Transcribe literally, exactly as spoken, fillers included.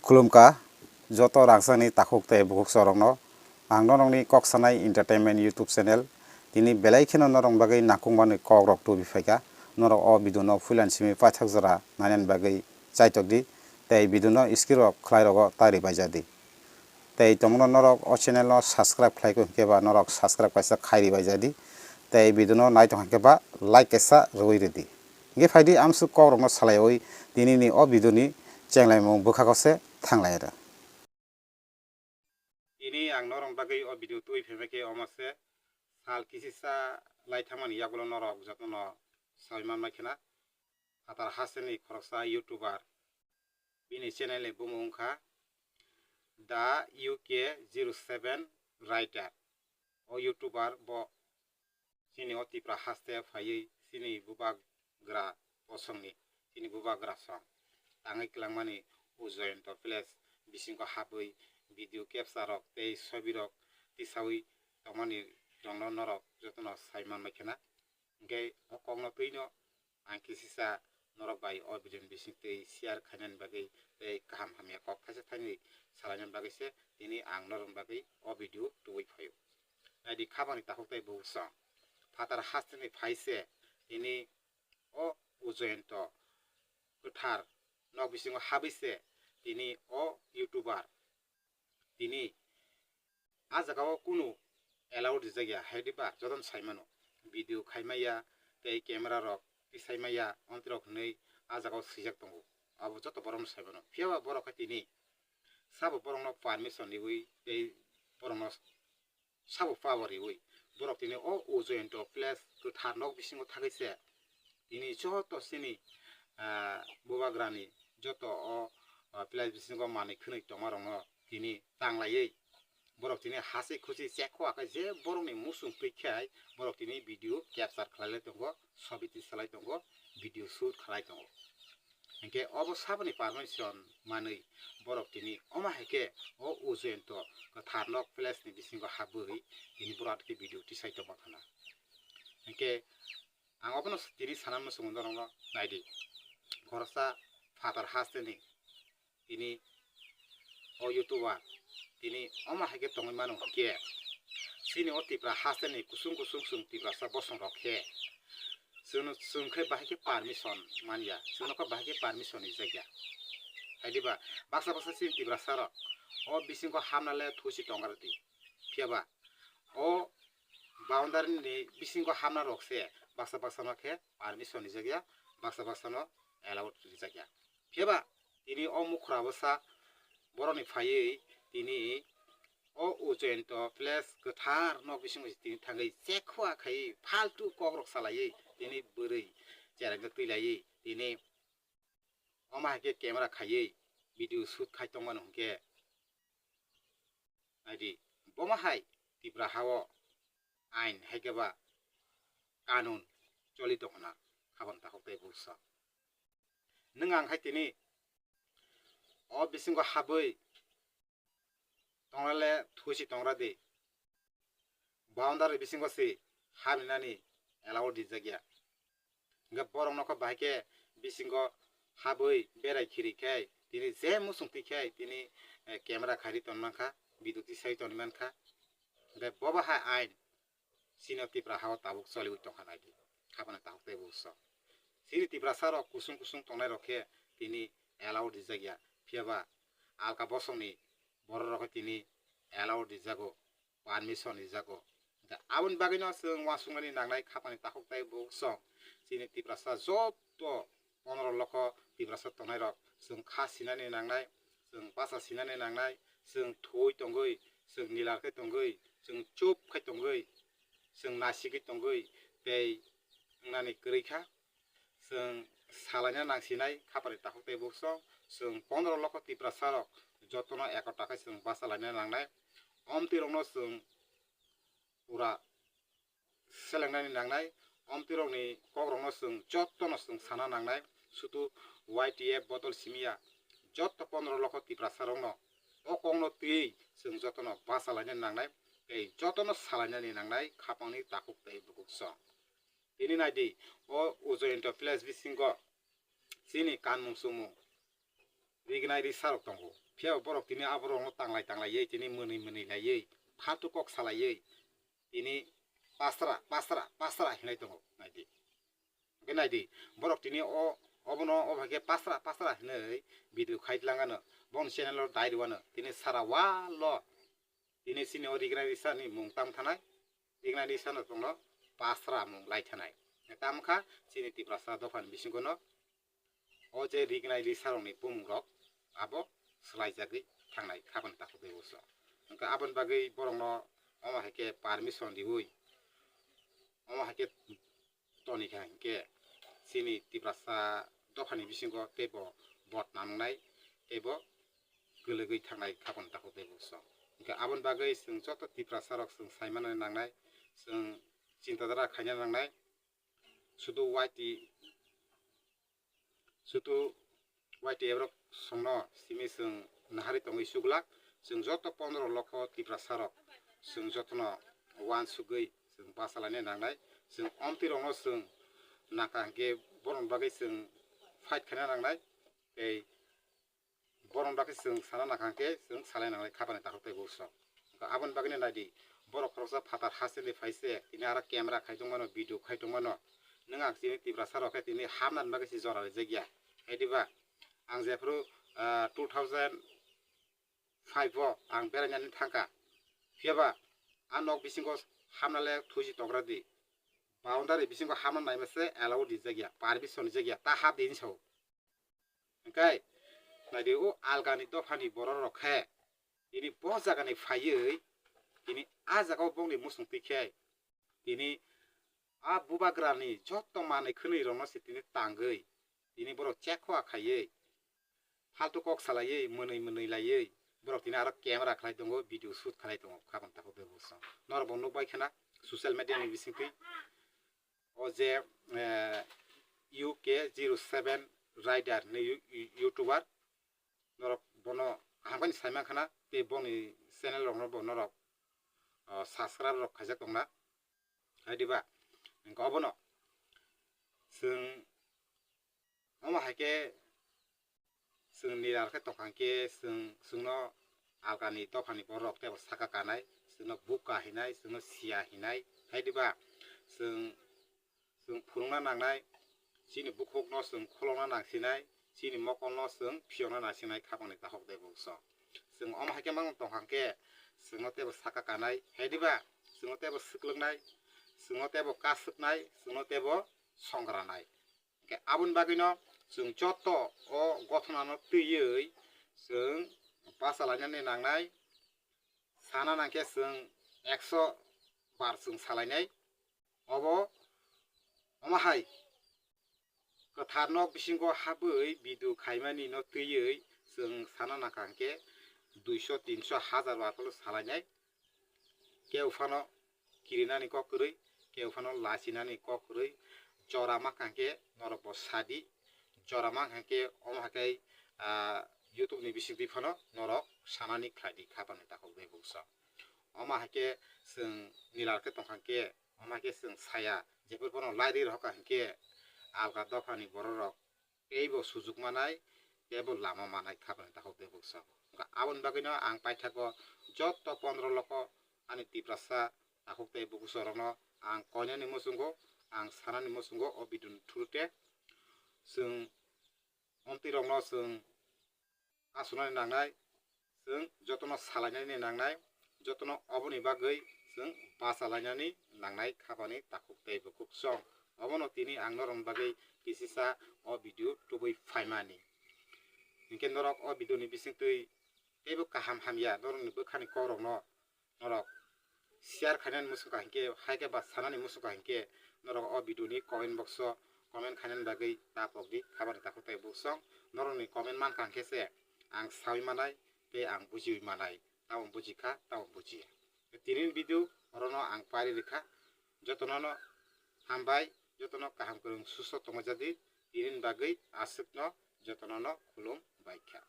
Khulumkha joto rangchakni takhuk tei bukhuk chorokno. Ang norokni Kok Sanai Entertainment YouTube channel. Tini belai kheno norok bagwi nangkukmani kokrok tubi phaikha. Norok o video no puilan simi paithak jora nainani bagwi chaitok di. Tei video no screen rok khlai rogo tari baija di. Tei tongmano norok o channel no subscribe khlai kho hinkhe ba norok subscribe kaisa khairi baija di. Tei video no nai tong hinkhe ba like kaisa rwui rwdi. Hinkhe phaidi amsuk kokrokno salaiwi tinini o video ni chenglaimung bwkhako se thanglai rw. Tini ang norok bagwi o video twi phaimai khe omo se sal kisisa lai thangmani yagulo norok jotono sawi manmai khena. Phatar hasteni khoroksa YouTuber, bini channel ni bumung wngkha The U K zero seven Writer. O YouTuber bo chini o Tipra haste phaiwi chini bubagra bosongni, chini bubagra song tangwi kwlangmani Ujjayanta Palace bisingo habwi video capture rok tei sobi rok tisawi tongmani rokno norok jotono sai manmai khena. Hinkhe o kokno twino ang kisisa norok bai o video ni bising twi share khainani bagwi tei kaham hamya kok thaisa thainwi salainani bagwi se tini ang norok bagwi o video tubui phaio. Naidi khabangni takhuk tei bukhuk song. Phatar hasteni phai se tini o Ujjayanta kwthar nok bisingo habwi se tini o YouTuber tini a jaga o kunu allowed rijak ya, haidi ba jotono sai mano video khai maya tei camera rok tisai maya, ontwi rok hinwi a jaga o swijak tongo. Abo joto borok no sai mano, phiya ba borok khe tini sabo borok no permission riwi tei borok no sabo power riwi borok tini o Ujjayanta Palace kwthar nok bisingo thagwi se tini joto chini, ah, bubagrani joto o, ah, palace bisingo manwi khwnwi tongma rokno tini tanglaiwi borok tini hasi khusi chekho akai je borokni muchung twi khai borok tini video capture khlai lai tongo, sobi tisalai tongo, video shoot khlai tongo. Hinkhe obo saboni permission manwi borok tini omo hai khe o Ujjayanta kwthar nok palace ni bisingo habwi tini borok khe video tisai tongma khana. Hinkhe ang obono tini sana muchungo norokno naidi. Khoroksa phatar hasteni tini o YouTuber tini omo hai khe tongwi mano hinkhe chini o Tipra hasteni kusung kusung chwng Tiprasa bosong rok khe chwng, chwng khe bahai khe permission manya, chwngno khe bahai khe permission rijak ya. Hai diba, baksa baksa chini Tiprasa rok o bisingo hamna le thusi tongra di. Phiya ba o boundary ni bisingo hamna rok se baksa baksa no khe permission rijak ya, baksa baksa no allowed rijak ya. Phiya ba tini o mukhra bwsa borokni phaiwi tini o Ujjayanta Palace kwthar nok bisingo tini thangwi chekhoa khai faltu kokrok salaiwi tini bwrwi cherengno twi laiwi tini omo hai khe camera khaiwi video shoot khai tongmano hinkhe naidi, bomo hai Tipra hao ain hai khe ba kanun choli tongkhna khabang takhuk tei buksa. Nwng ang khai tini o bisingo habwi tongrale thusi tongra di. Boundary bisingo si habinani allowed rijak ya. Hinkhe borok nokho bahai khe bisingo habwi berai khiri khe tini je muchung twi khe tini, eh, camera khairi ton mankha, video tisai ton mankha. Hinkhe bobo hai ain chini Tipra hao tabuk choliwi tongkha naidi. Habana tabuk tei buksa. Chini Tiprasa rok kusung kusung tongnai rok khe tini allowed rijak ya. Phiya ba alka bosongni borok rok khe tini allowed rijago, permission rijago. Da aboni bagwino chwng uansuknani nangnai khapani takhuk tei buksa. Chini Tiprasa joto pondro lokho Tiprasa tongnai rok chwng kha sinani nangnai, chwng basa sinani nangnai, chwng thwi tongwi, chwng nilar khe tongwi, chwng chup khai tongwi, chwng nasigwi tongwi tei wngnani kwrwi kha. Chwng salaina nangsinai khapani takhuk tei buksa, chwng pondro lokho Tiprasa rok jotono ekota khe chwng basa laina nangnai. Omtwi rokno chwng pura selengnani nangnai, omtwi rokni kok rokno chwng jotono chwng sana nangnai, sudu Y T F bodol simi ya, joto pondro lokho Tiprasa rokno o kokno twiwi chwng jotono basa laina nangnai, tei jotono salainani nangnai khapangni takhuk tei bukhuksong. Tini naidi, o Ujjayanta Palace bisingo chini kanmung chumung rignai risarok tongo. Phiya borok tini aborokno tanglai tanglaiwi tini mwnwi mwnwi laiwi, phaltu kok salaiwi tini pasra, pasra, pasra hinwi tongo, naidi. Hwnkhe naidi, borok tini o, obono o hai khe pasra, pasra hinwi video khai tlangano, boni channel o dai rwano, tini sara wall o tini chini o rignai risani mung tang thanai, rignai risano tongno pasra mung lai thanai. Tamo kha chini Tiprasa dophani bisingo no o je rignai risarokni bumung rok abo swlaijagwi thangnai kha bani takhuk tei uso. Hwnkhe aboni bagwi borokno omo hai khe permission riwi, omo hai khe toni kha hinkhe chini Tiprasa dophani bisingo teibo bot nangnai, teibo kwlwgwi thangnai kha bani takhuk tei uso. Hwnkhe aboni bagwi chwng joto Tiprasa rok chwng sai manani nangnai, chwng chinta dhara khaina nangnai, sudu Y T, sudu Y T F rok songno simi chwng nahari tongwi chuglak, chwng joto pondro lokho Tiprasa rok chwng jotono uansugwi chwng bachalaina nangnai, chwng omtwi rokno chwng nangkha hinkhe borokni bagwi chwng fight khaina nangnai, tei borokni bagwi chwng sana nangkha hinkhe chwng salai nangnai kha bani takhuk tei uso. Aboni bagwino naidi, borok khoroksa phatar hasteni phaise, tini aro camera khai tongmano, video khai tongmano. Nwng ang chini Tiprasa rok khe tini hamnani bagwi se jora rijak ya. Hai diba? Ang jephuru, ah, two thousand five o ang berainani thangkha. Phiyaba a nok bisingo hamnale thuji togra di. Boundary bisingo hamna naima se allow rijak ya, permission rijak ya, ta hap di hinwi sao. Hwnkhe naidi, o algani dophani borok rok khe tini bo jagani phaiwi tini a jagao bongni muchung twi khe tini a bubagrani joto manwi khwnwi rokno se tini tangwi tini borok chekhoa khaiwi, phaltu kok salaiwi, mwnwi mwnwi laiwi borok tini aro camera khlai tongo, video shoot khlai tongo, kha bani takhuk tei uso. Norok bo nukbai khana social media ni bisingtwi. O je, eh, U K zero seven Rider ni you-, you-, YouTuber, norok bono hamkani sai mankhana, tei boni channel rokno bo norok, oh, subscribe rok khaijak tongna. Hai diba? Hwnkhe obono chwng omo hai khe chwng nilar khe tongkha hinkhe chwng, chwngno alkani dophani borok teibo saka kanai, chwngno buka hinai, chwngno siya hinai, hai diba? Chwng, chwng phunukna nangnai, chini bukhukno chwng khulokna nangsinai, chini mokolno chwng phiyokna nangsinai kha bangni takhuk tei bukso. Chwng omo hai khe mangno tongkha hinkhe chwngno teibo saka kanai, hai diba? Chwngno teibo swklwknai, chwngno teibo kaswknai, chwngno teibo songranai. Hwnkhe aboni bagwino chwng joto o gothonano twiwi chwng bacha lainani nangnai, sana nangkhe chwng ekso bar chwng salainai. Obo omo hai kwthar nok bisingo habwi video khaimanino twiwi chwng sana nangkha hinkhe duiso, tinso, hajar bar phano salainai. Keu phano kirinani kok kwrwi, keu phano lachinani kok kwrwi, jora mankha hinkhe norok bo sadi, jora mankha hinkhe omo hai khe, ah, YouTube ni bisingtwi phano norok sanani khlaidi kha bangni takhuk tei bukso. Omo hai khe chwng nilar khe tongkha hinkhe, omo hai khe chwng saya, jephru bono laidi rohorkha hinkhe alka dophani borok rok teibo sujuk manai, teibo lama manai kha bangni takhuk tei bukso. Hwnkhe aboni bagwino ang paithago joto pondro lokho ani Tiprasa takhuk tei bukso rokno ang koinani muchungo, ang sanani muchungo o video ni through te chwng omtwi rokno chwng kasunani nangnai, chwng jotono salainani nangnai, jotono oboni bagwi chwng bacha lainani nangnai kha bangni takhuk tei bukhuk song. Obono tini ang norokni bagwi kisisa o video tubui phaimani. Hinkhe norok o video ni bisingtwi teibo kaham hamya norokni bwkhani kokrokno norok share khainani muchungkha hinkhe, hai khe ba sanani muchungkha hinkhe norok o video ni comment box o comment khainani bagwi ta pokdi kha bangni takhuk tei bukso. Norokni comment mankha hinkhe se ang saui manai tei ang bujiui manai, tamo bujikha tamo bujiya. Tinini video orono ang pari rikha. Jotono no hambai, jotono kaham kwrwng susto tongwi jadi, tinini bagwi aswkno jotono no khulum bai kha.